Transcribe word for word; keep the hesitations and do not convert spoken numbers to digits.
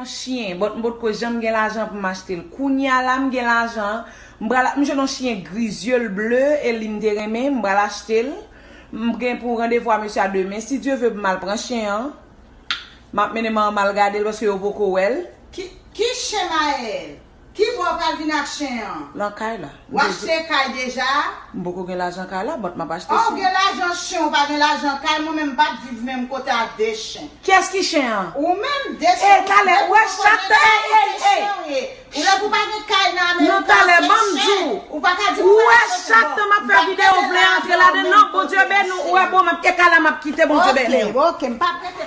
Chen, but m potko janm gen lajan pou m achte l. Kounye a la m gen lajan, m pral, m jwenn yon chen gri, zye l ble, e li m te renmen, m pral achte l. M gen pou randevou a mesye a demen. Si Dye ve, pou m al pran chen an, m ap mennen manman m al gade l paske yo poko wè l. Ki, ki chen Maëlle? Ki bò w pral vin ak chen an? Nan kay la. W achte kay deja? M poko gen lajan kay la, but m ap achte Oh, ou chen. Gen lajan chen, ou pa gen lajan kay, mwen menm m p ap viv menm kote ak de chen. Kiyès ki chen an? Ou menm, de chen. E talè, ou wè chak tan, ey, ey, ey. Ou lè pou pa gen kay nan Amerik. Non, talè, ban m di w. Ou pa ka di Ou wè chak tan m ap fè videyo, ou vle antre ladan, non, Bondye beni w, ou wè bon, m ap, e kay la m ap kite, Bondye beni w. Ok, ok, m p ap rete